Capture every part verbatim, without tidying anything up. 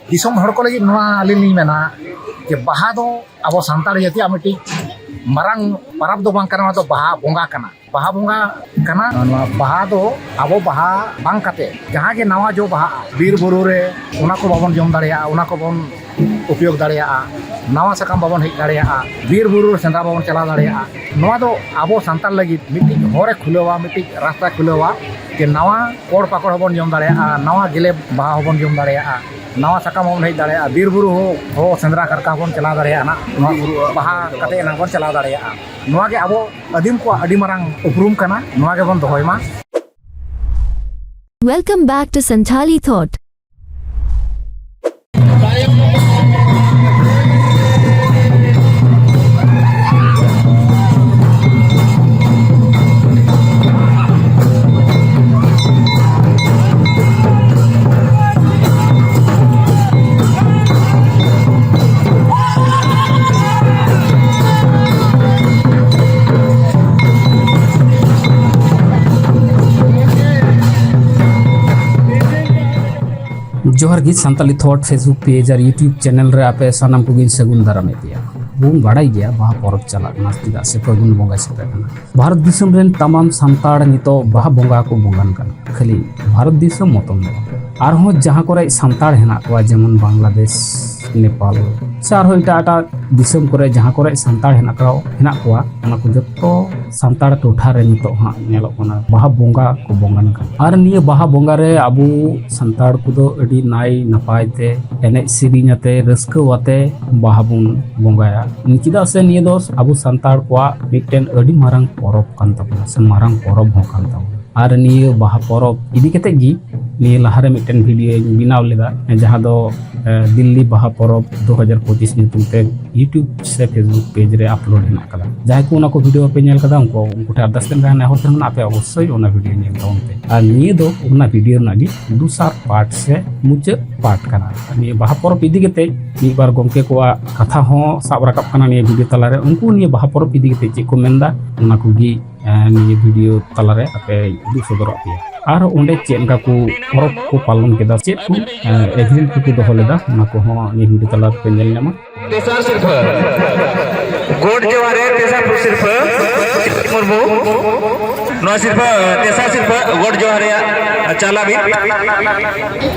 ᱫᱤᱥᱚᱢ ᱦᱚᱲ ᱠᱚ ᱞᱟᱹᱜᱤᱫ ᱱᱚᱣᱟ ᱟᱹᱞᱤᱧ ᱞᱤᱧ ᱢᱮᱱᱟ ᱡᱮ ᱵᱟᱦᱟ ᱫᱚ ᱟᱵᱚ ᱥᱟᱱᱛᱟᱲ ᱡᱟᱹᱛᱤᱭᱟᱜ ᱢᱤᱫᱴᱤᱡ ᱢᱟᱨᱟᱝ ᱯᱚᱨᱚᱵᱽ ᱫᱚ ᱵᱟᱝ ᱠᱟᱱᱟ, ᱱᱚᱣᱟ ᱫᱚ ᱵᱟᱦᱟ ᱵᱚᱸᱜᱟ ᱠᱟᱱᱟ᱾ ᱵᱟᱦᱟ ᱵᱚᱸᱜᱟ ᱠᱟᱱᱟ᱾ ᱱᱚᱣᱟ ᱵᱟᱦᱟ ᱫᱚ ᱟᱵᱚ ᱵᱟᱦᱟ ᱵᱟᱝ ᱠᱟᱛᱮ ᱡᱟᱦᱟᱸ ᱜᱮ ᱱᱟᱣᱟ ᱡᱚ ᱵᱟᱦᱟᱜᱼᱟ, ᱵᱤᱨ ᱵᱩᱨᱩ ᱨᱮ ᱚᱱᱟ ᱠᱚ ᱵᱟᱵᱚᱱ ᱡᱚᱢ ᱫᱟᱲᱮᱭᱟᱜᱼᱟ, ᱚᱱᱟ ᱠᱚᱵᱚᱱ ᱩᱯᱭᱳᱜᱽ ᱫᱟᱲᱮᱭᱟᱜᱼᱟ, ᱱᱟᱣᱟ ᱥᱟᱠᱟᱢ ᱵᱟᱵᱚᱱ ᱦᱮᱡ ᱫᱟᱲᱮᱭᱟᱜᱼᱟ, ᱵᱤᱨ ᱵᱩᱨᱩ ᱨᱮ ᱥᱮᱸᱫᱽᱨᱟ ᱵᱟᱵᱚᱱ ᱪᱟᱞᱟᱣ ᱫᱟᱲᱮᱭᱟᱜᱼᱟ᱾ ᱱᱚᱣᱟ ᱫᱚ ᱟᱵᱚ ᱥᱟᱱᱛᱟᱲ ᱞᱟᱹᱜᱤᱫ ᱢᱤᱫᱴᱤᱡ ᱦᱚᱨᱮ ᱠᱷᱩᱞᱟᱹᱣᱟ, ᱢᱤᱫᱴᱤᱡ ᱨᱟᱥᱛᱟ ᱠᱷᱩᱞᱟᱹᱣᱟ ᱡᱮ ᱱᱟᱣᱟ ᱠᱚᱲ ᱯᱟᱠᱚᱲ ᱦᱚᱸᱵᱚᱱ ᱡᱚᱢ ᱫᱟᱲᱮᱭᱟᱜᱼᱟ, ᱱᱟᱣᱟ ᱜᱮᱞᱮ ᱵᱟᱦᱟ ᱦᱚᱸᱵᱚᱱ ᱡᱚᱢ ᱫᱟᱲᱮᱭᱟᱜᱼᱟ, ᱱᱟᱣᱟ ᱥᱟᱠᱟᱢ ᱦᱚᱸᱵᱚᱱ ᱦᱮᱡ ᱫᱟᱲᱮᱭᱟᱜᱼᱟ, ᱵᱤᱨ ᱵᱩᱨᱩ ᱦᱚᱸ, ᱦᱚᱸ ᱥᱮᱸᱫᱽᱨᱟ ᱠᱟᱨᱠᱟ ᱦᱚᱸᱵᱚᱱ ᱪᱟᱞᱟᱣ ᱫᱟᱲᱮᱭᱟᱜᱼᱟ ᱱᱟᱜ, ᱱᱚᱣᱟ ᱵᱟᱦᱟ ᱠᱟᱛᱮ ᱮᱱᱟᱝ ᱵᱚᱱ ᱪᱟᱞᱟᱣ ᱫᱟᱲᱮᱭᱟᱜᱼᱟ᱾ ᱱᱚᱣᱟ ᱜᱮ ᱟᱵᱚ ᱟᱹᱫᱤᱢ ᱠᱚᱣᱟᱜ ᱟᱹᱰᱤ ᱢᱟᱨᱟᱝ ᱩᱯᱨᱩᱢ ᱠᱟᱱᱟ, ᱱᱚᱣᱟ ᱜᱮᱵᱚᱱ ᱫᱚᱦᱚᱭ ᱢᱟ᱾ Welcome back to Santhali Thought. ᱡᱚᱦᱟᱨ ᱜᱮ, ᱥᱟᱱᱛᱟᱞᱤ ᱛᱷᱚᱴ Facebook ᱯᱮᱡᱽ ᱟᱨ YouTube ᱪᱮᱱᱮᱞ ᱨᱮ ᱟᱯᱮ ᱥᱟᱱᱟᱢ ᱠᱚᱜᱮᱧ ᱥᱟᱹᱜᱩᱱ ᱫᱟᱨᱟᱢᱮᱫ ᱯᱮᱭᱟ᱾ ᱵᱚᱱ ᱵᱟᱲᱟᱭ ᱜᱮᱭᱟ ᱵᱟᱦᱟ ᱯᱚᱨᱚᱵᱽ ᱪᱟᱞᱟᱜ ᱠᱟᱱᱟ, ᱪᱮᱫᱟᱜ ᱥᱮ ᱯᱷᱟᱹᱜᱩᱱ ᱵᱚᱸᱜᱟ ᱥᱮᱴᱮᱨ ᱠᱟᱱᱟ᱾ ᱵᱷᱟᱨᱚᱛ ᱫᱤᱥᱚᱢ ᱨᱮᱱ ᱛᱟᱢᱟᱢ ᱥᱟᱱᱛᱟᱲ ᱱᱤᱛᱚᱜ ᱵᱟᱦᱟ ᱵᱚᱸᱜᱟ ᱠᱚ ᱵᱚᱸᱜᱟᱱ ᱠᱟᱱᱟ, ᱠᱷᱟᱹᱞᱤ ᱵᱷᱟᱨᱚᱛ ᱫᱤᱥᱚᱢ ᱢᱚᱛᱚᱱ ᱫᱚ ᱵᱟᱝ᱾ ᱟᱨᱦᱚᱸ ᱡᱟᱦᱟᱸ ᱠᱚᱨᱮ ᱥᱟᱱᱛᱟᱲ ᱦᱮᱱᱟᱜ ᱠᱚᱣᱟ, ᱡᱮᱢᱚᱱ ᱵᱟᱝᱞᱟᱫᱮᱥ, ᱱᱮᱯᱟᱞ, ᱥᱮ ᱟᱨᱦᱚᱸ ᱮᱴᱟᱜ ᱮᱴᱟᱜ ᱫᱤᱥᱚᱢ ᱠᱚᱨᱮ ᱡᱟᱦᱟᱸ ᱠᱚᱨᱮ ᱥᱟᱱᱛᱟᱲ ᱦᱮᱱᱟᱜ ᱠᱚ, ᱦᱮᱱᱟᱜ ᱠᱚᱣᱟ, ᱚᱱᱟ ᱠᱚ ᱡᱚᱛᱚ ᱥᱟᱱᱛᱟᱲ ᱴᱚᱴᱷᱟ ᱨᱮ ᱱᱤᱛᱚᱜ ᱦᱟᱸᱜ ᱧᱮᱞᱚᱜ ᱠᱟᱱᱟ ᱵᱟᱦᱟ ᱵᱚᱸᱜᱟ ᱠᱚ ᱵᱚᱸᱜᱟᱱ ᱠᱟᱱᱟ᱾ ᱟᱨ ᱱᱤᱭᱟᱹ ᱵᱟᱦᱟ ᱵᱚᱸᱜᱟ ᱨᱮ ᱟᱵᱚ ᱥᱟᱱᱛᱟᱲ ᱠᱚᱫᱚ ᱟᱹᱰᱤ ᱱᱟᱭ ᱱᱟᱯᱟᱭ ᱛᱮ ᱮᱱᱮᱡ ᱥᱮᱨᱮᱧ ᱟᱛᱮ ᱨᱟᱹᱥᱠᱟᱹ ᱟᱛᱮ ᱵᱟᱦᱟ ᱵᱚᱱ ᱵᱚᱸᱜᱟᱭᱟ᱾ ᱪᱮᱫᱟᱜ ᱥᱮ ᱱᱤᱭᱟᱹ ᱫᱚ ᱟᱵᱚ ᱥᱟᱱᱛᱟᱲ ᱠᱚᱣᱟᱜ ᱢᱤᱫᱴᱮᱱ ᱟᱹᱰᱤ ᱢᱟᱨᱟᱝ ᱯᱚᱨᱚᱵᱽ ᱠᱟᱱ ᱛᱟᱵᱚᱱᱟ ᱥᱮ ᱢᱟᱨᱟᱝ ᱯᱚᱨᱚᱵᱽ ᱦᱚᱸ ᱠᱟᱱ ᱛᱟᱵᱚᱱᱟ᱾ ᱟᱨ ᱱᱤᱭᱟᱹ ᱵᱟᱦᱟ ᱯᱚᱨᱚᱵᱽ ᱤᱫᱤ ᱠᱟᱛᱮ ᱜᱮ ᱱᱤᱭᱟᱹ ᱞᱟᱦᱟᱨᱮ ᱢᱤᱫᱴᱮᱱ ᱵᱷᱤᱰᱤᱭᱳᱧ ᱵᱮᱱᱟᱣ ᱞᱮᱫᱟ, ᱡᱟᱦᱟᱸ ᱫᱚ, ᱮ, ᱫᱤᱞᱞᱤ ᱵᱟᱦᱟ ᱯᱚᱨᱚᱵᱽ ᱫᱩ ᱦᱟᱡᱟᱨ ᱯᱚᱸᱪᱤᱥ ᱧᱩᱛᱩᱢ ᱛᱮ YouTube ᱥᱮ Facebook ᱯᱮᱡᱽ ᱨᱮ ᱟᱯᱞᱳᱰ ᱦᱮᱱᱟᱜ ᱟᱠᱟᱫᱟ᱾ ᱡᱟᱦᱟᱸᱭ ᱠᱚ ᱚᱱᱟ ᱠᱚ ᱵᱷᱤᱰᱤᱭᱳ ᱵᱟᱯᱮ ᱧᱮᱞ ᱠᱟᱫᱟ, ᱩᱱᱠᱩ, ᱩᱱᱠᱩ ᱴᱷᱮᱱ ᱟᱨᱫᱟᱥ ᱛᱟᱦᱮᱱ ᱠᱟᱱᱟ, ᱱᱮᱦᱚᱨ ᱛᱟᱦᱮᱱ ᱠᱟᱱᱟ, ᱟᱯᱮ ᱚᱵᱚᱥᱥᱳᱭ ᱚᱱᱟ ᱵᱷᱤᱰᱤᱭᱳ ᱧᱮᱞ ᱛᱟᱵᱚᱱ ᱯᱮ᱾ ᱟᱨ ᱱᱤᱭᱟᱹ ᱫᱚ ᱚᱱᱟ ᱵᱷᱤᱰᱤᱭᱳ ᱨᱮᱱᱟᱜ ᱜᱮ ᱫᱚᱥᱟᱨ ᱯᱟᱨᱴ ᱥᱮ ᱢᱩᱪᱟᱹᱫ ᱯᱟᱨᱴ ᱠᱟᱱᱟ᱾ ᱱᱤᱭᱟᱹ ᱵᱟᱦᱟ ᱯᱚᱨᱚᱵᱽ ᱤᱫᱤ ᱠᱟᱛᱮ ᱢᱤᱫ ᱵᱟᱨ ᱜᱚᱢᱠᱮ ᱠᱚᱣᱟᱜ ᱠᱟᱛᱷᱟ ᱦᱚᱸ ᱥᱟᱵ ᱨᱟᱠᱟᱵ ᱠᱟᱱᱟ ᱱᱤᱭᱟᱹ ᱵᱷᱤᱰᱤᱭᱳ ᱛᱟᱞᱟᱨᱮ᱾ ᱩᱱᱠᱩ ᱱᱤᱭᱟᱹ ᱵᱟᱦᱟ ᱯᱚᱨᱚᱵᱽ ᱤᱫᱤ ᱠᱟᱛᱮ ᱪᱮᱫ ᱠᱚ ᱢᱮᱱᱫᱟ, ᱚᱱᱟ ᱠᱚᱜᱮ, ᱮ, ᱱᱤᱭᱟᱹ ᱵᱷᱤᱰᱤᱭᱳ ᱛᱟᱞᱟᱨᱮ ᱟᱯᱮ ᱩᱫᱩᱜ ᱥᱚᱫᱚᱨᱟᱜ ᱯᱮᱭᱟ᱾ ᱟᱨ ᱚᱸᱰᱮ ᱪᱮᱫ ᱞᱮᱠᱟ ᱠᱚ ᱯᱚᱨᱚᱵᱽ ᱠᱚ ᱯᱟᱞᱚᱱ ᱠᱮᱫᱟ, ᱪᱮᱫ ᱠᱚ ᱮᱵᱷᱮᱱᱴ ᱠᱚᱠᱚ ᱫᱚᱦᱚ ᱞᱮᱫᱟ, ᱚᱱᱟ ᱠᱚᱦᱚᱸ ᱱᱤᱭᱟᱹ ᱵᱷᱤᱰᱤᱭᱳ ᱛᱟᱞᱟ ᱨᱮᱯᱮ ᱧᱮᱞ ᱧᱟᱢᱟ᱾ ᱛᱮᱥᱟᱨ ᱥᱤᱨᱯᱷᱟᱹ, ᱜᱚᱰ ᱡᱚᱦᱟᱨ ᱨᱮ ᱛᱮᱥᱟᱨ ᱥᱤᱨᱯᱷᱟᱹ, ᱢᱩᱨᱢᱩ᱾ ᱱᱚᱣᱟ ᱥᱤᱨᱯᱷᱟᱹ, ᱛᱮᱥᱟᱨ ᱥᱤᱨᱯᱷᱟᱹ, ᱜᱚᱰ ᱡᱚᱦᱟᱨ ᱨᱮᱭᱟᱜ ᱪᱟᱞᱟᱣᱤᱡ᱾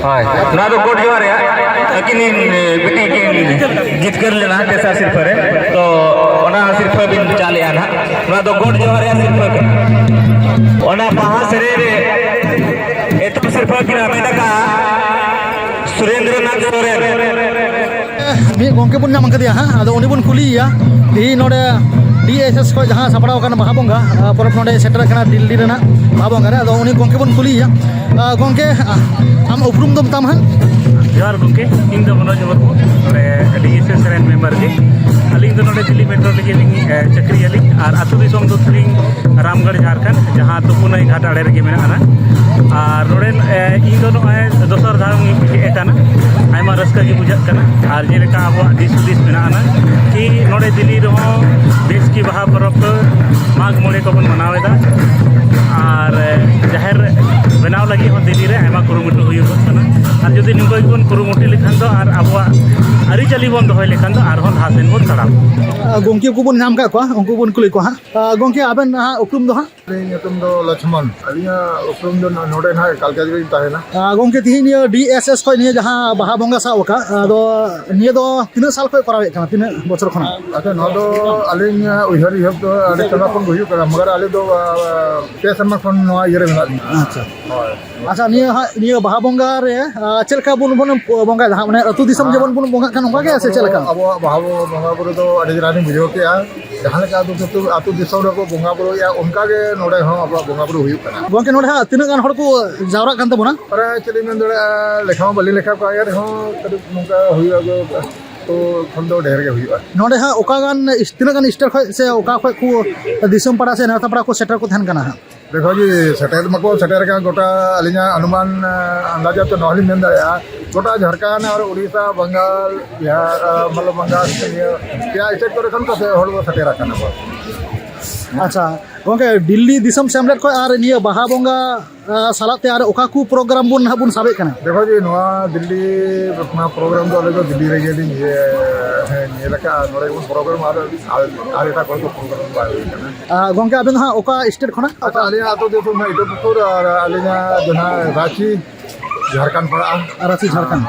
ᱦᱳᱭ, ᱱᱚᱣᱟ ᱫᱚ ᱜᱚᱰ ᱡᱚᱦᱟᱨ ᱨᱮᱭᱟᱜ ᱟᱹᱠᱤᱱ ᱵᱤᱴᱤ ᱠᱤᱱ ᱡᱤᱛᱠᱟᱹᱨ ᱞᱮᱱᱟ ᱛᱮᱥᱟᱨ ᱥᱤᱨᱯᱷᱟᱹ ᱨᱮ᱾ ᱛᱚ, ᱚᱱᱟ ᱥᱤᱨᱯᱷᱟᱹ ᱵᱤᱱ ᱪᱟᱞᱮᱜᱼᱟ ᱱᱟᱦᱟᱜ᱾ ᱱᱚᱣᱟ ᱫᱚ ᱜᱚᱰ ᱡᱚᱦᱟᱨ ᱨᱮᱭᱟᱜ ᱥᱤᱨᱯᱷᱟᱹ ᱠᱟᱱᱟ᱾ ᱚᱱᱟ ᱵᱟᱦᱟ ᱥᱮᱨᱮᱧ ᱨᱮ ᱮᱛᱚᱢ ᱥᱤᱨᱯᱷᱟᱹ ᱠᱤᱱ ᱦᱟᱢᱮᱴ ᱟᱠᱟᱫᱼᱟ ᱥᱩᱨᱮᱱᱫᱨᱚᱱᱟᱛᱷ ᱥᱚᱨᱮᱱ᱾ ᱢᱤᱫ ᱜᱚᱢᱠᱮ ᱵᱚᱱ ᱧᱟᱢ ᱠᱟᱫᱮᱭᱟ ᱦᱟᱸᱜ, ᱟᱫᱚ ᱩᱱᱤ ᱵᱚᱱ ᱠᱩᱞᱤᱭᱮᱭᱟ᱾ ᱛᱮᱦᱤᱧ ᱱᱚᱰᱮ ᱰᱤ ᱮᱥ ᱮᱥ ᱠᱷᱚᱱ ᱡᱟᱦᱟᱸ ᱥᱟᱯᱲᱟᱣ ᱟᱠᱟᱱ ᱵᱟᱦᱟ ᱵᱚᱸᱜᱟ, ᱟ, ᱯᱚᱨᱚᱵᱽ ᱱᱚᱰᱮ ᱥᱮᱴᱮᱨ ᱟᱠᱟᱱᱟ ᱫᱤᱞᱞᱤ ᱨᱮᱱᱟᱜ ᱵᱟᱦᱟ ᱵᱚᱸᱜᱟ ᱨᱮ᱾ ᱟᱫᱚ ᱩᱱᱤ ᱜᱚᱢᱠᱮ ᱵᱚᱱ ᱠᱩᱞᱤᱭᱮᱭᱟ᱾ ᱟ, ᱜᱚᱢᱠᱮ, ᱟ, ᱟᱢ ᱩᱯᱨᱩᱢ ᱫᱚᱢ ᱛᱟᱢ ᱦᱟᱸᱜ? ᱡᱚᱦᱟᱨ ᱜᱚᱢᱠᱮ, ᱤᱧ ᱫᱚ ᱢᱚᱱᱳᱡᱽ ᱢᱩᱨᱢᱩ, ᱱᱚᱰᱮ ᱰᱤ ᱮᱥ ᱮᱥ ᱨᱮᱱ ᱢᱮᱢᱵᱟᱨ ᱜᱮ᱾ ᱟᱹᱞᱤᱧ ᱫᱚ ᱱᱚᱰᱮ ᱫᱤᱞᱞᱤ ᱢᱮᱴᱨᱳ ᱨᱮᱜᱮ ᱞᱤᱧ, ᱮ, ᱪᱟᱹᱠᱨᱤᱭᱟᱞᱤᱧ ᱟᱨ ᱟᱹᱛᱩ ᱫᱤᱥᱚᱢ ᱫᱚ ᱛᱟᱹᱞᱤᱧ ᱨᱟᱢᱜᱚᱲ, ᱡᱷᱟᱲᱠᱷᱚᱸᱰ, ᱡᱟᱦᱟᱸ ᱫᱚ ᱯᱩᱱᱟᱹᱭ ᱜᱷᱟᱴ ᱟᱲᱮ ᱨᱮᱜᱮ ᱢᱮᱱᱟᱜᱼᱟ᱾ ᱟᱨ ᱱᱚᱰᱮ, ᱮ, ᱤᱧ ᱫᱚ ᱱᱚᱜᱼᱚᱭ ᱫᱚᱥᱟᱨ ᱫᱷᱟᱣ ᱤᱧ ᱦᱮᱡ ᱟᱠᱟᱱᱟ᱾ ᱟᱭᱢᱟ ᱨᱟᱹᱥᱠᱟᱹ ᱜᱮ ᱵᱩᱡᱷᱟᱹᱜ ᱠᱟᱱᱟ᱾ ᱟᱨ ᱡᱮᱞᱮᱠᱟ ᱟᱵᱚᱣᱟᱜ ᱫᱤᱥ ᱦᱩᱫᱤᱥ ᱢᱮᱱᱟᱜᱼᱟ ᱠᱤ ᱱᱚᱰᱮ ᱫᱤᱞᱞᱤ ᱨᱮᱦᱚᱸ ᱵᱮᱥ ᱜᱮ ᱵᱟᱦᱟ ᱯᱚᱨᱚᱵᱽ ᱠᱚ, ᱢᱟᱜᱽ ᱢᱚᱬᱮ ᱠᱚᱵᱚᱱ ᱢᱟᱱᱟᱣ ᱮᱫᱟ᱾ ᱟᱨ, ᱮ, ᱡᱟᱦᱮᱨ ᱵᱮᱱᱟᱣ ᱞᱟᱹᱜᱤᱫ ᱦᱚᱸ ᱫᱤᱞᱞᱤ ᱨᱮ ᱟᱭᱢᱟ ᱠᱩᱨᱩᱢᱩᱴᱩ ᱦᱩᱭᱩᱜᱚᱜ ᱠᱟᱱᱟ᱾ ᱟᱨ ᱡᱩᱫᱤ ᱱᱚᱝᱠᱟ ᱜᱮᱵᱚᱱ ᱠᱩᱨᱩᱢᱩᱴᱩ ᱞᱮᱠᱷᱟᱱ ᱫᱚ ᱟᱨ ᱟᱵᱚᱣᱟᱜ ᱟᱹᱨᱤᱪᱟᱹᱞᱤ ᱵᱚᱱ ᱫᱚᱦᱚᱭ ᱞᱮᱠᱷᱟᱱ ᱫᱚ ᱟᱨᱦᱚᱸ ᱞᱟᱦᱟ ᱥᱮᱱ ᱵᱚᱱ ᱛᱟᱲᱟᱢᱟ᱾ ᱟ, ᱜᱚᱢᱠᱮ ᱠᱚᱵᱚᱱ ᱧᱟᱢ ᱠᱟᱜ ᱠᱚᱣᱟ, ᱩᱱᱠᱩ ᱵᱚᱱ ᱠᱩᱞᱤ ᱠᱚᱣᱟ ᱦᱟᱸᱜ᱾ ᱟ, ᱜᱚᱢᱠᱮ, ᱟᱵᱮᱱ ᱦᱟᱸᱜ ᱩᱯᱨᱩᱢ ᱫᱚ ᱦᱟᱸᱜ? ᱟᱹᱞᱤᱧᱟᱜ ᱧᱩᱛᱩᱢ ᱫᱚ ᱞᱚᱪᱷᱢᱚᱱ᱾ ᱟᱹᱞᱤᱧᱟᱜ ᱩᱯᱨᱩᱢ ᱫᱚ ᱱᱚ-, ᱱᱚᱰᱮ ᱱᱟᱦᱟᱜ ᱠᱟᱞᱠᱟᱡᱽ ᱨᱮᱞᱤᱧ ᱛᱟᱦᱮᱱᱟ᱾ ᱟ, ᱜᱚᱢᱠᱮ, ᱛᱤᱦᱤᱧ ᱱᱤᱭᱟᱹ ᱰᱤ ᱮᱥ ᱮᱥ ᱠᱷᱚᱱ ᱱᱤᱭᱟᱹ ᱡᱟᱦᱟᱸ ᱵᱟᱦᱟ ᱵᱚᱸᱜᱟ ᱥᱟᱵ ᱟᱠᱟᱫ, ᱟᱫᱚ ᱱᱤᱭᱟᱹ ᱫᱚ ᱛᱤᱱᱟᱹᱜ ᱥᱟᱞ ᱠᱷᱚᱱ ᱠᱚᱨᱟᱣᱮᱫ ᱠᱟᱱᱟ, ᱛᱤᱱᱟᱹᱜ ᱵᱚᱪᱷᱚᱨ ᱠᱷᱚᱱᱟᱜ? ᱟᱪᱪᱷᱟ, ᱱᱚᱣᱟ ᱫᱚ ᱟᱹᱞᱤᱧᱟᱜ ᱩᱭᱦᱟᱹᱨ ᱩᱭᱦᱟᱹᱨ ᱫᱚ ᱟᱹᱰᱤ ᱥᱮᱨᱢᱟ ᱠᱷᱚᱱ ᱜᱮ ᱦᱩᱭᱩᱜ ᱠᱟᱱᱟ, ᱢᱟᱱᱮ ᱟᱞᱮ ᱫᱚ, ᱟ, ᱟ, ᱯᱮ ᱥᱮᱨᱢᱟ ᱠᱷᱚᱱ ᱱᱚᱣᱟ ᱤᱭᱟᱹ ᱨᱮ ᱢᱮᱱᱟᱜ ᱞᱤᱧᱟ᱾ ᱟᱪᱪᱷᱟ᱾ ᱦᱳᱭ᱾ ᱟᱪᱪᱷᱟ, ᱱᱤᱭᱟᱹ ᱦᱟᱸᱜ, ᱱᱤᱭᱟᱹ ᱵᱟᱦᱟ ᱵᱚᱸᱜᱟ ᱨᱮ, ᱟ, ᱪᱮᱫ ᱞᱮᱠᱟ ᱵᱚᱱ, ᱵᱚᱱ ᱵᱚᱸᱜᱟᱭᱮᱫᱟ ᱦᱟᱸᱜ? ᱢᱟᱱᱮ ᱟᱹᱛᱩ ᱫᱤᱥᱚᱢ ᱡᱮᱢᱚᱱ ᱵᱚᱱ ᱵᱚᱸᱜᱟᱜ ᱠᱟᱱ, ᱚᱱᱠᱟ ᱜᱮ ᱥᱮ ᱪᱮᱫ ᱞᱮᱠᱟ? ᱟᱵᱚᱣᱟᱜ ᱵᱟᱦᱟ ᱵᱚᱸᱜᱟ ᱵᱩᱨᱩ ᱫᱚ ᱟᱹᱰᱤ ᱪᱮᱦᱨᱟ ᱞᱤᱧ ᱵᱩᱡᱷᱟᱹᱣ ᱠᱮᱜᱼᱟ᱾ ᱡᱟᱦᱟᱸ ᱞᱮᱠᱟ ᱟᱹᱛᱩ ᱫᱤᱥᱚᱢ, ᱟᱹᱛᱩ ᱫᱤᱥᱚᱢ ᱨᱮᱠᱚ ᱵᱚᱸᱜᱟ ᱵᱩᱨᱩᱭᱮᱫᱼᱟ, ᱚᱱᱠᱟ ᱜᱮ ᱱᱚᱰᱮ ᱦᱚᱸ ᱟᱵᱚᱣᱟᱜ ᱵᱚᱸᱜᱟ ᱵᱩᱨᱩ ᱦᱩᱭᱩᱜ ᱠᱟᱱᱟ᱾ ᱜᱚᱢᱠᱮ, ᱱᱚᱰᱮ ᱦᱟᱸᱜ ᱛᱤᱱᱟᱹᱜ ᱜᱟᱱ ᱦᱚᱲ ᱠᱚ ᱡᱟᱣᱨᱟᱜ ᱠᱟᱱ ᱛᱟᱵᱚᱱᱟ? ᱟᱨ ᱪᱮᱫ ᱞᱤᱧ ᱢᱮᱱ ᱫᱟᱲᱮᱭᱟᱜᱼᱟ, ᱞᱮᱠᱷᱟ ᱦᱚᱸ ᱵᱟᱹᱞᱤᱧ ᱞᱮᱠᱷᱟ ᱠᱚᱣᱟ, ᱮᱱ ᱨᱮᱦᱚᱸ ᱠᱟᱹᱴᱤᱡ ᱱᱚᱝᱠᱟ ᱦᱩᱭᱩᱜᱼᱟ, ᱛᱚ ᱠᱷᱚᱱ ᱫᱚ ᱰᱷᱮᱨ ᱜᱮ ᱦᱩᱭᱩᱜᱼᱟ᱾ ᱱᱚᱰᱮ ᱦᱟᱸᱜ ᱚᱠᱟ ᱜᱟᱱ, ᱛᱤᱱᱟᱹᱜ ᱜᱟᱱ ᱥᱴᱮᱴ ᱠᱷᱚᱱ ᱥᱮ ᱚᱠᱟ ᱠᱷᱚᱱ ᱠᱚ ᱫᱤᱥᱚᱢ ᱯᱟᱲᱟ ᱥᱮ ᱱᱮᱣᱛᱟ ᱯᱟᱲᱟ ᱠᱚ ᱥᱮᱴᱮᱨ ᱠᱚ ᱛᱟᱦᱮᱱ ᱠᱟᱱᱟ ᱦᱟᱸᱜ? ᱫᱮᱠᱷᱚ ᱡᱤ, ᱥᱮᱴᱮᱨ ᱢᱟᱠᱚ ᱥᱮᱴᱮᱨ ᱟᱠᱟᱱ, ᱜᱚᱴᱟ ᱟᱹᱞᱤᱧᱟᱜ ᱚᱱᱩᱢᱟᱱ, ᱟᱸᱫᱟᱡᱟ ᱛᱚ ᱱᱚᱣᱟ ᱞᱤᱧ ᱢᱮᱱ ᱫᱟᱲᱮᱭᱟᱜᱼᱟ, ᱜᱚᱴᱟ ᱡᱷᱟᱲᱠᱷᱚᱸᱰ ᱟᱨ ᱩᱲᱤᱥᱥᱟ, ᱵᱟᱝᱜᱟᱞ, ᱵᱤᱦᱟᱨ, ᱟᱨ ᱢᱚᱛᱞᱚᱵ ᱵᱟᱝᱜᱟᱞ, ᱱᱤᱭᱟᱹ ᱯᱮᱭᱟ ᱥᱴᱮᱴ ᱠᱚᱨᱮ ᱠᱷᱚᱱ ᱠᱚ ᱦᱚᱲ ᱠᱚ ᱥᱮᱴᱮᱨ ᱟᱠᱟᱱᱟ ᱠᱚ᱾ ᱟᱪᱪᱷᱟ ᱜᱚᱝᱠᱮ, ᱫᱤᱞᱞᱤ ᱫᱤᱥᱚᱢ ᱥᱮᱢᱞᱮᱫ ᱠᱷᱚᱱ ᱟᱨ ᱱᱤᱭᱟᱹ ᱵᱟᱦᱟ ᱵᱚᱸᱜᱟ ᱟᱸ, ᱥᱟᱞᱟᱜ ᱛᱮ ᱟᱨ ᱚᱠᱟ ᱠᱚ ᱯᱨᱳᱜᱨᱟᱢ ᱵᱚᱱ ᱱᱟᱦᱟᱜ ᱵᱚᱱ ᱥᱟᱵᱮᱫ ᱠᱟᱱᱟ? ᱫᱮᱠᱷᱚ ᱡᱮ, ᱱᱚᱣᱟ ᱫᱤᱞᱞᱤ, ᱱᱚᱣᱟ ᱯᱨᱳᱜᱨᱟᱢ ᱫᱚ ᱟᱞᱮ ᱫᱚ ᱫᱤᱞᱞᱤ ᱨᱮᱜᱮ ᱞᱤᱧ ᱤᱭᱟᱹ, ᱦᱮᱸ, ᱧᱮᱞ ᱟᱠᱟᱫᱼᱟ᱾ ᱱᱚᱰᱮ ᱜᱮᱵᱚᱱ ᱯᱨᱳᱜᱨᱟᱢ, ᱟᱨ, ᱟᱨ, ᱟᱨ ᱮᱴᱟᱜ ᱠᱚᱨᱮ ᱫᱚ ᱯᱨᱳᱜᱨᱟᱢ ᱵᱟᱭ ᱦᱩᱭ ᱠᱟᱱᱟ᱾ ᱟᱸ, ᱜᱚᱝᱠᱮ, ᱟᱵᱮᱱ ᱫᱚ ᱦᱟᱸᱜ ᱚᱠᱟ ᱥᱴᱮᱴ ᱠᱷᱚᱱᱟᱜ? ᱟᱪᱪᱷᱟ, ᱟᱹᱞᱤᱧᱟᱜ ᱟᱹᱛᱩ ᱫᱤᱥᱚᱢ ᱫᱚ ᱤᱴᱟᱹᱯᱩᱠᱩᱨ, ᱟᱨ ᱟᱹᱞᱤᱧᱟᱜ ᱫᱚ ᱱᱟᱦᱟᱜ ᱨᱟᱸᱪᱤ, ᱡᱷᱟᱲᱠᱷᱚᱸᱰ ᱯᱟᱲᱟᱜᱼᱟ᱾ ᱨᱟᱸᱪᱤ, ᱡᱷᱟᱲᱠᱷᱚᱸᱰ᱾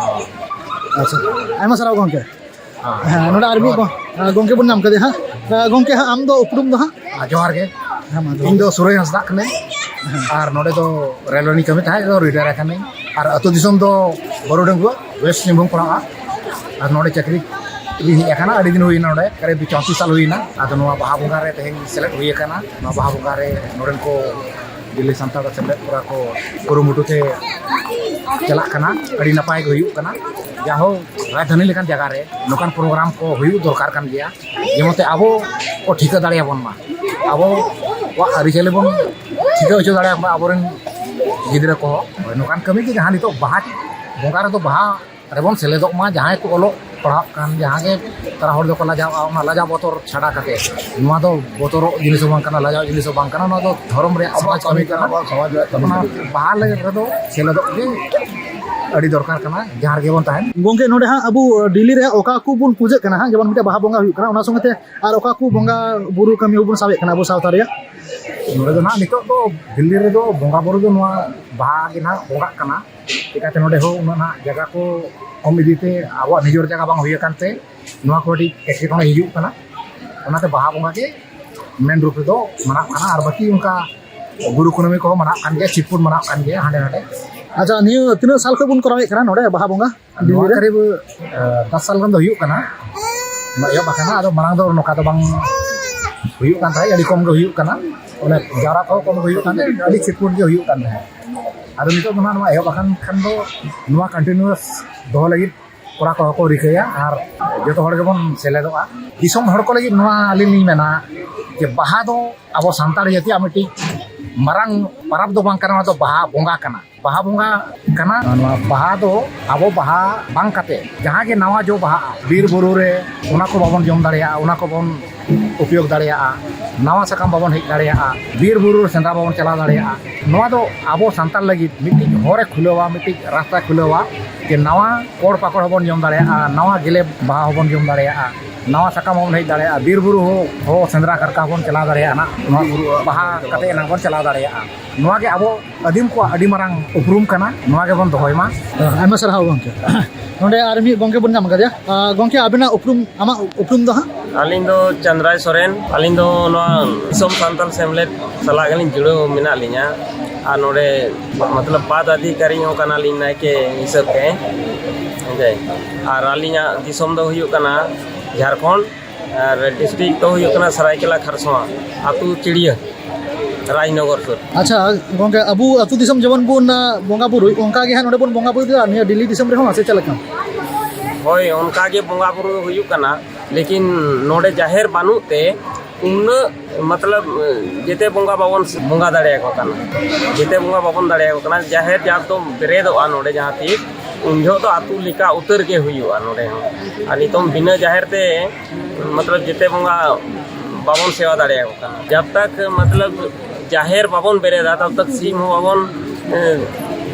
ᱟᱪᱪᱷᱟ, ᱟᱭᱢᱟ ᱥᱟᱨᱦᱟᱣ ᱜᱚᱝᱠᱮ᱾ ᱦᱮᱸ, ᱱᱚᱰᱮ ᱟᱨ ᱢᱤᱫ ᱜᱚ-, ᱦᱮᱸ, ᱜᱚᱝᱠᱮ ᱵᱚᱱ ᱧᱟᱢ ᱠᱟᱫᱮᱭᱟ ᱦᱟᱸᱜ᱾ ᱦᱮᱸ, ᱜᱚᱝᱠᱮ ᱦᱟᱸᱜ, ᱟᱢ ᱫᱚ ᱩᱯᱨᱩᱢ ᱫᱚ ᱦᱟᱸᱜ? ᱦᱮᱸ, ᱡᱚᱦᱟᱨ ᱜᱮ᱾ ᱦᱮᱸ, ᱢᱟ ᱡᱚᱦᱟᱨ ᱤᱧ ᱫᱚ ᱜᱮ᱾ ᱥᱩᱨᱟᱹᱭ ᱦᱟᱸᱥᱫᱟᱜ ᱠᱟᱹᱱᱟᱹᱧ᱾ ᱦᱮᱸ᱾ ᱟᱨ ᱱᱚᱰᱮ ᱫᱚ ᱨᱮᱞ ᱨᱮᱱᱤᱧ ᱠᱟᱹᱢᱤ ᱛᱟᱦᱮᱸᱫ, ᱟᱫᱚ ᱨᱤᱴᱟᱭᱟᱨ ᱟᱠᱟᱱᱟᱹᱧ᱾ ᱟᱨ ᱟᱹᱛᱩ ᱫᱤᱥᱚᱢ ᱫᱚ ᱵᱟᱹᱨᱩᱰᱟᱝᱜᱩᱣᱟᱹ, ᱣᱮᱥᱴ ᱥᱤᱝᱵᱷᱩᱢ ᱯᱟᱲᱟᱜᱼᱟ᱾ ᱟᱨ ᱱᱚᱰᱮ ᱪᱟᱹᱠᱨᱤ ᱨᱤᱧ ᱦᱮᱡ ᱟᱠᱟᱱᱟ, ᱟᱹᱰᱤ ᱫᱤᱱ ᱦᱩᱭᱱᱟ, ᱱᱚᱰᱮ ᱠᱟᱨᱤᱵ ᱪᱚᱣᱛᱨᱤᱥ ᱥᱟᱞ ᱦᱩᱭᱱᱟ᱾ ᱟᱫᱚ ᱱᱚᱣᱟ ᱵᱟᱦᱟ ᱵᱚᱸᱜᱟ ᱨᱮ ᱛᱮᱦᱮᱧ ᱥᱮᱞᱮᱫ ᱦᱩᱭ ᱟᱠᱟᱱᱟ᱾ ᱱᱚᱣᱟ ᱵᱟᱦᱟ ᱵᱚᱸᱜᱟ ᱨᱮ ᱱᱚᱰᱮᱱ ᱠᱚ ᱫᱤᱞᱞᱤ ᱥᱟᱱᱛᱟᱲ ᱥᱮᱢᱞᱮᱫ ᱠᱚᱲᱟ ᱠᱚ ᱠᱩᱨᱩᱢᱩᱴᱩ ᱛᱮ ᱪᱟᱞᱟᱜ ᱠᱟᱱᱟ, ᱟᱹᱰᱤ ᱱᱟᱯᱟᱭ ᱜᱮ ᱦᱩᱭᱩᱜ ᱠᱟᱱᱟ᱾ ᱡᱟᱦᱳᱠ, ᱨᱟᱡᱽᱫᱷᱟᱱᱤ ᱞᱮᱠᱟᱱ ᱡᱟᱭᱜᱟ ᱨᱮ ᱱᱚᱝᱠᱟᱱ ᱯᱨᱳᱜᱨᱟᱢ ᱠᱚ ᱦᱩᱭᱩᱜ ᱫᱚᱨᱠᱟᱨ ᱠᱟᱱ ᱜᱮᱭᱟ, ᱡᱮᱢᱚᱱ ᱛᱮ ᱟᱵᱚ ᱠᱚ ᱴᱷᱤᱠᱟᱹ ᱫᱟᱲᱮᱭᱟᱵᱚᱱ ᱢᱟ, ᱟᱵᱚᱣᱟᱜ ᱟᱹᱨᱤᱪᱟᱹᱞᱤ ᱵᱚᱱ ᱴᱷᱤᱠᱟᱹ ᱦᱚᱪᱚ ᱫᱟᱲᱮᱭᱟᱜ ᱢᱟ ᱟᱵᱚᱨᱮᱱ ᱜᱤᱫᱽᱨᱟᱹ ᱠᱚ᱾ ᱦᱳᱭ, ᱱᱚᱝᱠᱟᱱ ᱠᱟᱹᱢᱤ ᱜᱮ ᱡᱟᱦᱟᱸ ᱱᱤᱛᱚᱜ ᱵᱟᱦᱟ ᱵᱚᱸᱜᱟ ᱨᱮᱫᱚ ᱵᱟᱦᱟ ᱨᱮᱵᱚᱱ ᱥᱮᱞᱮᱫᱚᱜ ᱢᱟ, ᱡᱟᱦᱟᱸᱭ ᱠᱚ ᱚᱞᱚᱜ ᱯᱟᱲᱦᱟᱜ ᱠᱟᱱ, ᱡᱟᱦᱟᱸ ᱜᱮ ᱛᱟᱨᱟ ᱦᱚᱲ ᱫᱚᱠᱚ ᱞᱟᱡᱟᱜᱼᱟ, ᱚᱱᱟ ᱞᱟᱡᱟᱣ ᱵᱚᱛᱚᱨ ᱪᱷᱟᱰᱟ ᱠᱟᱛᱮ, ᱱᱚᱣᱟ ᱫᱚ ᱵᱚᱛᱚᱨᱚᱜ ᱡᱤᱱᱤᱥ ᱦᱚᱸ ᱵᱟᱝ ᱠᱟᱱᱟ, ᱞᱟᱡᱟᱣ ᱡᱤᱱᱤᱥ ᱦᱚᱸ ᱵᱟᱝ ᱠᱟᱱᱟ, ᱱᱚᱣᱟ ᱫᱚ ᱫᱷᱚᱨᱚᱢ ᱨᱮᱭᱟᱜ ᱟᱵᱚᱣᱟᱜ ᱥᱚᱢᱟᱡᱽ ᱠᱟᱹᱢᱤ ᱠᱟᱹᱢᱤ ᱠᱟᱱᱟ᱾ ᱠᱟᱱᱟ, ᱟᱵᱚᱣᱟᱜ ᱥᱚᱢᱟᱡᱽ ᱨᱮᱭᱟᱜ ᱠᱟᱹᱢᱤ ᱚᱱᱟ ᱠᱟᱱᱟ᱾ ᱵᱟᱦᱟ ᱞᱟᱹᱜᱤᱫ ᱨᱮᱫᱚ ᱥᱮᱞᱮᱫᱚᱜ ᱜᱮ ᱟᱹᱰᱤ ᱫᱚᱨᱠᱟᱨ ᱠᱟᱱᱟ, ᱡᱟᱦᱟᱸ ᱨᱮᱜᱮ ᱵᱚᱱ ᱛᱟᱦᱮᱱ᱾ ᱜᱚᱝᱠᱮ, ᱱᱚᱰᱮ ᱦᱟᱸᱜ ᱟᱵᱚ ᱰᱤᱞᱞᱤ ᱨᱮ ᱚᱠᱟ ᱠᱚᱵᱚᱱ ᱯᱩᱡᱟᱹᱜ ᱠᱟᱱᱟ ᱦᱟᱸᱜ, ᱡᱮᱢᱚᱱ ᱢᱤᱫᱴᱮᱱ ᱵᱟᱦᱟ ᱵᱚᱸᱜᱟ ᱦᱩᱭᱩᱜ ᱠᱟᱱᱟ, ᱚᱱᱟ ᱥᱚᱸᱜᱮ ᱛᱮ ᱟᱨ ᱚᱠᱟ ᱠᱚ ᱵᱚᱸᱜᱟ ᱵᱩᱨᱩ ᱠᱟᱹᱢᱤ ᱦᱚᱸᱵᱚᱱ ᱥᱟᱵᱮᱫ ᱠᱟᱱᱟ ᱟᱵᱚ ᱥᱟᱶᱛᱟ ᱨᱮᱭᱟᱜ? ᱱᱚᱰᱮ ᱫᱚ ᱱᱟᱦᱟᱜ ᱱᱤᱛᱚᱜ ᱫᱚ ᱫᱤᱞᱞᱤ ᱨᱮᱫᱚ ᱵᱚᱸᱜᱟ ᱵᱩᱨᱩ ᱫᱚ ᱱᱚᱣᱟ ᱵᱟᱦᱟ ᱜᱮ ᱱᱟᱦᱟᱜ ᱵᱚᱸᱜᱟᱜ ᱠᱟᱱᱟ᱾ ᱪᱤᱠᱟᱹᱛᱮ ᱱᱚᱰᱮ ᱦᱚᱸ ᱩᱱᱟᱹᱜ ᱱᱟᱦᱟᱜ ᱡᱟᱭᱜᱟ ᱠᱚ ᱠᱚᱢ ᱤᱫᱤ ᱛᱮ ᱟᱵᱚᱣᱟᱜ ᱱᱤᱡᱮᱨ ᱡᱟᱭᱜᱟ ᱵᱟᱝ ᱦᱩᱭ ᱟᱠᱟᱱ ᱛᱮ ᱱᱚᱣᱟ ᱠᱚ ᱟᱹᱰᱤ ᱮᱴᱠᱮᱴᱚᱬᱮ ᱦᱤᱡᱩᱜ ᱠᱟᱱᱟ᱾ ᱚᱱᱟᱛᱮ ᱵᱟᱦᱟ ᱵᱚᱸᱜᱟ ᱜᱮ ᱢᱮᱱ ᱨᱩᱯ ᱨᱮᱫᱚ ᱢᱟᱱᱟᱜ ᱠᱟᱱᱟ, ᱟᱨ ᱵᱟᱹᱠᱤ ᱚᱱᱠᱟ ᱜᱩᱨᱩ ᱠᱩᱱᱟᱹᱢᱤ ᱠᱚᱦᱚᱸ ᱢᱟᱱᱟᱜ ᱠᱟᱱ ᱜᱮᱭᱟ, ᱪᱷᱤᱴᱯᱩᱴ ᱢᱟᱱᱟᱜ ᱠᱟᱱ ᱜᱮᱭᱟ ᱦᱟᱸᱰᱮ ᱱᱟᱰᱮ᱾ ᱟᱪᱪᱷᱟ, ᱱᱤᱭᱟᱹ ᱛᱤᱱᱟᱹᱜ ᱥᱟᱞ ᱠᱷᱚᱱ ᱵᱚᱱ ᱠᱚᱨᱟᱣᱮᱫ ᱠᱟᱱᱟ ᱱᱚᱰᱮ ᱵᱟᱦᱟ ᱵᱚᱸᱜᱟ ᱱᱚᱣᱟ ᱫᱤᱞᱞᱤ ᱨᱮ? ᱠᱟᱨᱤᱵ, ᱮ, ᱫᱟᱥ ᱥᱟᱞ ᱜᱟᱱ ᱫᱚ ᱦᱩᱭᱩᱜ ᱠᱟᱱᱟ, ᱱᱚᱣᱟ ᱮᱦᱚᱵ ᱟᱠᱟᱱᱟ᱾ ᱟᱫᱚ ᱢᱟᱲᱟᱝ ᱫᱚ ᱱᱚᱝᱠᱟ ᱫᱚ ᱵᱟᱝ ᱦᱩᱭᱩᱜ ᱠᱟᱱ ᱛᱟᱦᱮᱸᱫ, ᱟᱹᱰᱤ ᱠᱚᱢ ᱜᱮ ᱦᱩᱭᱩᱜ ᱠᱟᱱᱟ, ᱚᱱᱮ ᱡᱟᱣᱨᱟ ᱠᱚᱦᱚᱸ ᱠᱚᱢ ᱜᱮ ᱦᱩᱭᱩᱜ ᱠᱟᱱ ᱛᱟᱦᱮᱸᱫ, ᱟᱹᱰᱤ ᱪᱷᱤᱴᱯᱩᱴ ᱜᱮ ᱦᱩᱭᱩᱜ ᱠᱟᱱ ᱛᱟᱦᱮᱸᱫ᱾ ᱟᱫᱚ ᱱᱤᱛᱚᱜ ᱫᱚ ᱱᱟᱦᱟᱜ ᱱᱚᱣᱟ ᱮᱦᱚᱵ ᱟᱠᱟᱱ ᱠᱷᱟᱱ ᱫᱚ ᱱᱚᱣᱟ ᱠᱚᱱᱴᱤᱱᱤᱭᱩᱣᱟᱥ ᱫᱚᱦᱚ ᱞᱟᱹᱜᱤᱫ ᱠᱚᱲᱟ ᱠᱚᱦᱚᱸ ᱠᱚ ᱨᱤᱠᱟᱹᱭᱟ᱾ ᱟᱨ ᱡᱚᱛᱚ ᱦᱚᱲ ᱜᱮᱵᱚᱱ ᱥᱮᱞᱮᱫᱚᱜᱼᱟ᱾ ᱫᱤᱥᱚᱢ ᱦᱚᱲ ᱠᱚ ᱞᱟᱹᱜᱤᱫ ᱱᱚᱣᱟ ᱟᱹᱞᱤᱧ ᱞᱤᱧ ᱢᱮᱱᱟ ᱡᱮ ᱵᱟᱦᱟ ᱫᱚ ᱟᱵᱚ ᱥᱟᱱᱛᱟᱲ ᱡᱟᱹᱛᱤᱭᱟᱜ ᱢᱤᱫᱴᱤᱡ ᱢᱟᱨᱟᱝ ᱯᱟᱨᱟᱵᱽ ᱫᱚ ᱵᱟᱝ ᱠᱟᱱᱟ, ᱱᱚᱣᱟ ᱫᱚ ᱵᱟᱦᱟ ᱵᱚᱸᱜᱟ ᱠᱟᱱᱟ᱾ ᱵᱟᱦᱟ ᱵᱚᱸᱜᱟ ᱠᱟᱱᱟ᱾ ᱱᱚᱣᱟ ᱵᱟᱦᱟ ᱫᱚ ᱟᱵᱚ ᱵᱟᱦᱟ ᱵᱟᱝ ᱠᱟᱛᱮ ᱡᱟᱦᱟᱸ ᱜᱮ ᱱᱟᱣᱟ ᱡᱚ ᱵᱟᱦᱟᱜᱼᱟ, ᱵᱤᱨ ᱵᱩᱨᱩ ᱨᱮ, ᱚᱱᱟ ᱠᱚ ᱵᱟᱵᱚᱱ ᱡᱚᱢ ᱫᱟᱲᱮᱭᱟᱜᱼᱟ, ᱚᱱᱟ ᱠᱚᱵᱚᱱ ᱩᱯᱭᱳᱜᱽ ᱫᱟᱲᱮᱭᱟᱜᱼᱟ, ᱱᱟᱣᱟ ᱥᱟᱠᱟᱢ ᱵᱟᱵᱚᱱ ᱦᱮᱡ ᱫᱟᱲᱮᱭᱟᱜᱼᱟ, ᱵᱤᱨ ᱵᱩᱨᱩ ᱨᱮ ᱥᱮᱸᱫᱽᱨᱟ ᱵᱟᱵᱚᱱ ᱪᱟᱞᱟᱣ ᱫᱟᱲᱮᱭᱟᱜᱼᱟ᱾ ᱱᱚᱣᱟ ᱫᱚ ᱟᱵᱚ ᱥᱟᱱᱛᱟᱲ ᱞᱟᱹᱜᱤᱫ ᱢᱤᱫᱴᱤᱡ ᱦᱚᱨᱮ ᱠᱷᱩᱞᱟᱹᱣᱟ, ᱢᱤᱫᱴᱤᱡ ᱨᱟᱥᱛᱟ ᱠᱷᱩᱞᱟᱹᱣᱟ, ᱡᱮ ᱱᱟᱣᱟ ᱠᱚᱲ ᱯᱟᱠᱚᱲ ᱦᱚᱸᱵᱚᱱ ᱡᱚᱢ ᱫᱟᱲᱮᱭᱟᱜᱼᱟ, ᱱᱟᱣᱟ ᱜᱮᱞᱮ ᱵᱟᱦᱟ ᱦᱚᱸᱵᱚᱱ ᱡᱚᱢ ᱫᱟᱲᱮᱭᱟᱜᱼᱟ, ᱱᱟᱣᱟ ᱥᱟᱠᱟᱢ ᱦᱚᱸᱵᱚᱱ ᱦᱮᱡ ᱫᱟᱲᱮᱭᱟᱜᱼᱟ, ᱵᱤᱨ ᱵᱩᱨᱩ ᱦᱚᱸ, ᱦᱚᱸ ᱥᱮᱸᱫᱽᱨᱟ ᱠᱟᱨᱠᱟ ᱦᱚᱸᱵᱚᱱ ᱪᱟᱞᱟᱣ ᱫᱟᱲᱮᱭᱟᱜᱼᱟ ᱱᱟᱜ, ᱱᱚᱣᱟ ᱵᱟᱦᱟ ᱠᱟᱛᱮ ᱮᱱᱟᱝ ᱵᱚᱱ ᱪᱟᱞᱟᱣ ᱫᱟᱲᱮᱭᱟᱜᱼᱟ᱾ ᱱᱚᱣᱟ ᱜᱮ ᱟᱵᱚ ᱟᱹᱫᱤᱢ ᱠᱚᱣᱟᱜ ᱟᱹᱰᱤ ᱢᱟᱨᱟᱝ ᱩᱯᱨᱩᱢ ᱠᱟᱱᱟ, ᱱᱚᱣᱟ ᱜᱮᱵᱚᱱ ᱫᱚᱦᱚᱭ ᱢᱟ᱾ ᱟᱭᱢᱟ ᱥᱟᱨᱦᱟᱣ ᱜᱚᱢᱠᱮ᱾ ᱱᱚᱰᱮ ᱟᱨ ᱢᱤᱫ ᱜᱚᱢᱠᱮ ᱵᱚᱱ ᱧᱟᱢ ᱟᱠᱟᱫᱮᱭᱟ᱾ ᱟᱨ ᱜᱚᱢᱠᱮ, ᱟᱵᱤᱱᱟᱜ ᱩᱯᱨᱩᱢ, ᱟᱢᱟᱜ ᱩᱯᱨᱩᱢ ᱫᱚ ᱦᱟᱸᱜ? ᱟᱹᱞᱤᱧ ᱫᱚ ᱪᱟᱸᱫᱽᱨᱟᱭ ᱥᱚᱨᱮᱱ᱾ ᱟᱹᱞᱤᱧ ᱫᱚ ᱱᱚᱣᱟ ᱫᱤᱥᱚᱢ ᱥᱟᱱᱛᱟᱞ ᱥᱮᱢᱞᱮᱫ ᱥᱟᱞᱟᱜ ᱜᱮᱞᱤᱧ ᱡᱩᱲᱟᱹᱣ ᱢᱮᱱᱟᱜ ᱞᱤᱧᱟ᱾ ᱟᱨ ᱱᱚᱰᱮ ᱢᱚᱛᱞᱚᱵ ᱯᱟᱫᱽ ᱟᱫᱷᱤᱠᱟᱨᱤ ᱦᱚᱸ ᱠᱟᱱᱟᱞᱤᱧ ᱱᱟᱭᱠᱮ ᱦᱤᱥᱟᱹᱵ ᱛᱮ᱾ ᱦᱮᱸ᱾ ᱟᱨ ᱟᱹᱞᱤᱧᱟᱜ ᱫᱤᱥᱚᱢ ᱫᱚ ᱦᱩᱭᱩᱜ ᱠᱟᱱᱟ ᱡᱷᱟᱲᱠᱷᱚᱸᱰ᱾ ᱟᱨ ᱰᱤᱥᱴᱨᱤᱠᱴ ᱫᱚ ᱦᱩᱭᱩᱜ ᱠᱟᱱᱟ ᱥᱟᱨᱟᱭᱠᱮᱞᱟ ᱠᱷᱟᱨᱥᱚᱶᱟ, ᱟᱹᱛᱩ ᱪᱤᱲᱤᱭᱟᱹ, ᱨᱟᱡᱽᱱᱚᱜᱚᱨ ᱥᱩᱨ᱾ ᱟᱪᱪᱷᱟ ᱜᱚᱢᱠᱮ, ᱟᱵᱚ ᱟᱹᱛᱩ ᱫᱤᱥᱚᱢ ᱡᱮᱢᱚᱱ ᱵᱚᱱ, ᱟᱸ, ᱵᱚᱸᱜᱟ ᱵᱩᱨᱩᱭ, ᱚᱱᱠᱟ ᱜᱮ ᱦᱟᱸᱜ ᱱᱚᱰᱮ ᱵᱚᱱ ᱵᱚᱸᱜᱟ ᱵᱩᱨᱩᱭ ᱜᱮᱭᱟ ᱱᱤᱭᱟᱹ ᱫᱤᱞᱞᱤ ᱫᱤᱥᱚᱢ ᱨᱮᱦᱚᱸ, ᱥᱮ ᱪᱮᱫ ᱞᱮᱠᱟ? ᱦᱳᱭ, ᱚᱱᱠᱟ ᱜᱮ ᱵᱚᱸᱜᱟ ᱵᱩᱨᱩ ᱦᱩᱭᱩᱜ ᱠᱟᱱᱟ, ᱞᱮᱠᱤᱱ ᱱᱚᱰᱮ ᱡᱟᱦᱮᱨ ᱵᱟᱹᱱᱩᱜ ᱛᱮ ᱩᱱᱟᱹᱜ, ᱢᱚᱛᱞᱚᱵ, ᱡᱮᱛᱮ ᱵᱚᱸᱜᱟ ᱵᱟᱵᱚᱱ ᱵᱚᱸᱜᱟ ᱫᱟᱲᱮᱭᱟᱠᱚ ᱠᱟᱱᱟ, ᱡᱮᱛᱮ ᱵᱚᱸᱜᱟ ᱵᱟᱵᱚᱱ ᱫᱟᱲᱮᱭᱟᱠᱚ ᱠᱟᱱᱟ᱾ ᱡᱟᱦᱮᱨ ᱡᱟᱵ ᱫᱚ ᱵᱮᱨᱮᱫᱚᱜᱼᱟ ᱱᱚᱰᱮ ᱡᱟᱦᱟᱸ ᱛᱤᱥ, ᱩᱱ ᱡᱚᱦᱚᱜ ᱫᱚ ᱟᱹᱛᱩ ᱞᱮᱠᱟ ᱩᱛᱟᱹᱨ ᱜᱮ ᱦᱩᱭᱩᱜᱼᱟ ᱱᱚᱰᱮ ᱦᱚᱸ᱾ ᱟᱨ ᱱᱤᱛᱚᱝ ᱵᱤᱱᱟᱹ ᱡᱟᱦᱮᱨ ᱛᱮ, ᱢᱚᱛᱞᱚᱵ, ᱡᱮᱛᱮ ᱵᱚᱸᱜᱟ ᱵᱟᱵᱚᱱ ᱥᱮᱵᱟ ᱫᱟᱲᱮᱭᱟᱠᱚ ᱠᱟᱱᱟ᱾ ᱡᱟᱵ ᱛᱟᱠ, ᱢᱚᱛᱞᱚᱵ, ᱡᱟᱦᱮᱨ ᱵᱟᱵᱚᱱ ᱵᱮᱨᱮᱫᱟ, ᱛᱟᱵ ᱛᱟᱠ ᱥᱤᱢ ᱦᱚᱸ ᱵᱟᱵᱚᱱ, ᱮ,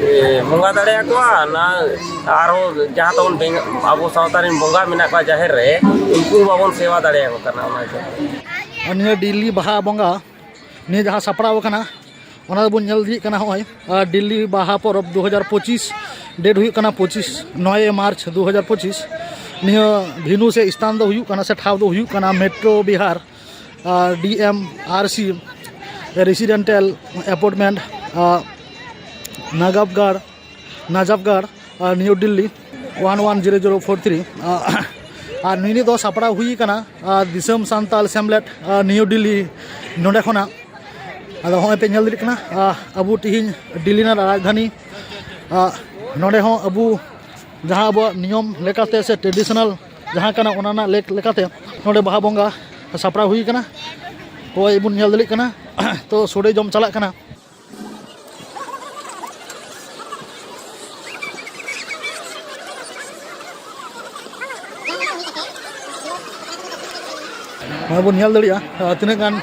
ᱮ, ᱵᱚᱸᱜᱟ ᱫᱟᱲᱮᱭᱟᱠᱚᱣᱟ, ᱱᱟ ᱟᱨᱦᱚᱸ ᱡᱟᱦᱟᱸ ᱛᱟᱵᱚᱱ ᱵᱮᱸᱜ-, ᱟᱵᱚ ᱥᱟᱶᱛᱟ ᱨᱮᱱ ᱵᱚᱸᱜᱟ ᱢᱮᱱᱟᱜ ᱠᱚᱣᱟ ᱡᱟᱦᱮᱨ ᱨᱮ, ᱩᱱᱠᱩ ᱦᱚᱸ ᱵᱟᱵᱚᱱ ᱥᱮᱵᱟ ᱫᱟᱲᱮᱭᱟᱠᱚ ᱠᱟᱱᱟ᱾ ᱚᱱᱟ ᱜᱮ᱾ ᱟᱨ ᱱᱤᱭᱟᱹ ᱰᱤᱞᱞᱤ ᱵᱟᱦᱟ ᱵᱚᱸᱜᱟ, ᱱᱤᱭᱟᱹ ᱡᱟᱦᱟᱸ ᱥᱟᱯᱲᱟᱣ ᱟᱠᱟᱱᱟ, ᱚᱱᱟ ᱫᱚᱵᱚᱱ ᱧᱮᱞ ᱤᱫᱤᱭᱮᱫ ᱠᱟᱱᱟ ᱱᱚᱜᱼᱚᱭ, ᱟᱨ ᱰᱤᱞᱞᱤ ᱵᱟᱦᱟ ᱯᱚᱨᱚᱵᱽ ᱫᱩ ᱦᱟᱡᱟᱨ ᱯᱚᱸᱪᱤᱥ, ᱰᱮᱴ ᱦᱩᱭᱩᱜ ᱠᱟᱱᱟ ᱯᱚᱸᱪᱤᱥ, ᱱᱚᱭᱮ ᱢᱟᱨᱪ ᱫᱩ ᱦᱟᱡᱟᱨ ᱯᱚᱸᱪᱤᱥ᱾ ᱱᱤᱭᱟᱹ ᱵᱷᱮᱱᱩ ᱥᱮ ᱥᱛᱷᱟᱱ ᱫᱚ ᱦᱩᱭᱩᱜ ᱠᱟᱱᱟ, ᱥᱮ ᱴᱷᱟᱶ ᱫᱚ ᱦᱩᱭᱩᱜ ᱠᱟᱱᱟ ᱢᱮᱴᱨᱳ ᱵᱤᱦᱟᱨ, ᱟᱨ ᱰᱤ ᱮᱢ ᱟᱨ ᱥᱤ ᱨᱮᱥᱤᱰᱮᱱᱴᱟᱞ ᱮᱯᱟᱨᱴᱢᱮᱱᱴ, ᱟᱨ ᱱᱟᱜᱟᱵᱜᱟᱲ, ᱱᱟᱡᱟᱵᱜᱟᱲ, ᱟᱨ New Delhi one one zero zero four three. ᱟᱨ, ᱟᱨ ᱱᱤᱭᱟᱹ ᱫᱚ ᱥᱟᱯᱲᱟᱣ ᱦᱩᱭ ᱠᱟᱱᱟ, ᱟᱨ ᱫᱤᱥᱚᱢ ᱥᱟᱱᱛᱟᱞ ᱥᱮᱢᱞᱮᱫ, ᱟᱨ ᱱᱤᱭᱩ ᱫᱤᱞᱞᱤ ᱱᱚᱰᱮ ᱠᱷᱚᱱᱟᱜ᱾ ᱟᱫᱚ ᱦᱚᱸᱜᱼᱚᱭ ᱯᱮ ᱧᱮᱞ ᱫᱟᱲᱮᱭᱟᱜ ᱠᱟᱱᱟ, ᱟᱨ ᱟᱵᱚ ᱛᱤᱦᱤᱧ ᱫᱤᱞᱞᱤ ᱨᱮᱱᱟᱜ ᱨᱟᱡᱽᱫᱷᱟᱱᱤ, ᱟᱨ ᱱᱚᱰᱮ ᱦᱚᱸ ᱟᱵᱚ ᱡᱟᱦᱟᱸ ᱟᱵᱚᱣᱟᱜ ᱱᱤᱭᱚᱢ ᱞᱮᱠᱟᱛᱮ ᱥᱮ ᱴᱨᱮᱰᱤᱥᱚᱱᱟᱞ ᱡᱟᱦᱟᱸ ᱠᱟᱱᱟ, ᱚᱱᱟ ᱨᱮᱱᱟᱜ ᱞᱮᱠ ᱞᱮᱠᱟᱛᱮ ᱱᱚᱰᱮ ᱵᱟᱦᱟ ᱵᱚᱸᱜᱟ ᱥᱟᱯᱲᱟᱣ ᱦᱩᱭ ᱠᱟᱱᱟ᱾ ᱦᱚᱸᱜᱼᱚᱭ ᱵᱚᱱ ᱧᱮᱞ ᱫᱟᱲᱮᱭᱟᱜ ᱠᱟᱱᱟ, ᱛᱚ ᱥᱚᱲᱮ ᱡᱚᱢ ᱪᱟᱞᱟᱜ ᱠᱟᱱᱟ᱾ ᱱᱚᱜᱼᱚᱭ ᱵᱚᱱ ᱧᱮᱞ ᱫᱟᱲᱮᱭᱟᱜᱼᱟ, ᱟᱨ ᱛᱤᱱᱟᱹᱜ ᱜᱟᱱ,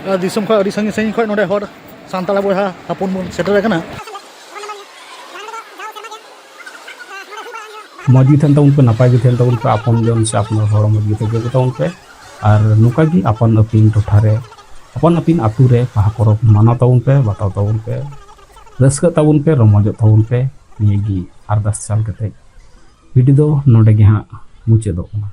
ᱟᱨ ᱫᱤᱥᱚᱢ ᱠᱷᱚᱱ, ᱟᱹᱰᱤ ᱥᱟᱺᱜᱤᱧ ᱥᱟᱺᱜᱤᱧ ᱠᱷᱚᱱ ᱱᱚᱰᱮ ᱦᱚᱲ, ᱥᱟᱱᱛᱟᱲ ᱵᱚᱭᱦᱟ ᱦᱚᱯᱚᱱ ᱵᱚᱱ ᱥᱮᱴᱮᱨ ᱟᱠᱟᱱᱟ᱾ ᱢᱚᱡᱽ ᱜᱮ ᱛᱟᱦᱮᱱ ᱛᱟᱵᱚᱱ ᱯᱮ, ᱱᱟᱯᱟᱭ ᱜᱮ ᱛᱟᱦᱮᱱ ᱛᱟᱵᱚᱱ ᱯᱮ, ᱟᱯᱚᱱ ᱡᱚᱱ ᱥᱮ ᱟᱯᱱᱟᱨ ᱦᱚᱲ ᱢᱚᱡᱽ ᱜᱮ ᱛᱟᱦᱮᱸ ᱛᱟᱵᱚᱱ ᱯᱮ᱾ ᱟᱨ ᱱᱚᱝᱠᱟ ᱜᱮ ᱟᱯᱟᱱ ᱟᱹᱯᱤᱱ ᱴᱚᱴᱷᱟ ᱨᱮ, ᱟᱯᱟᱱ ᱟᱹᱯᱤᱱ ᱟᱹᱛᱩ ᱨᱮ ᱵᱟᱦᱟ ᱯᱚᱨᱚᱵᱽ ᱢᱟᱱᱟᱣ ᱛᱟᱵᱚᱱ ᱯᱮ, ᱵᱟᱛᱟᱣ ᱛᱟᱵᱚᱱ ᱯᱮ, ᱨᱟᱹᱥᱠᱟᱹᱜ ᱛᱟᱵᱚᱱ ᱯᱮ, ᱨᱚᱢᱚᱡᱚᱜ ᱛᱟᱵᱚᱱ ᱯᱮ᱾ ᱱᱤᱭᱟᱹ ᱜᱮ ᱟᱨᱫᱟᱥ ᱪᱟᱞ ᱠᱟᱛᱮ ᱵᱷᱤᱰᱤᱭᱳ ᱫᱚ ᱱᱚᱰᱮ ᱜᱮ ᱦᱟᱸᱜ ᱢᱩᱪᱟᱹᱫᱚᱜ ᱠᱟᱱᱟ᱾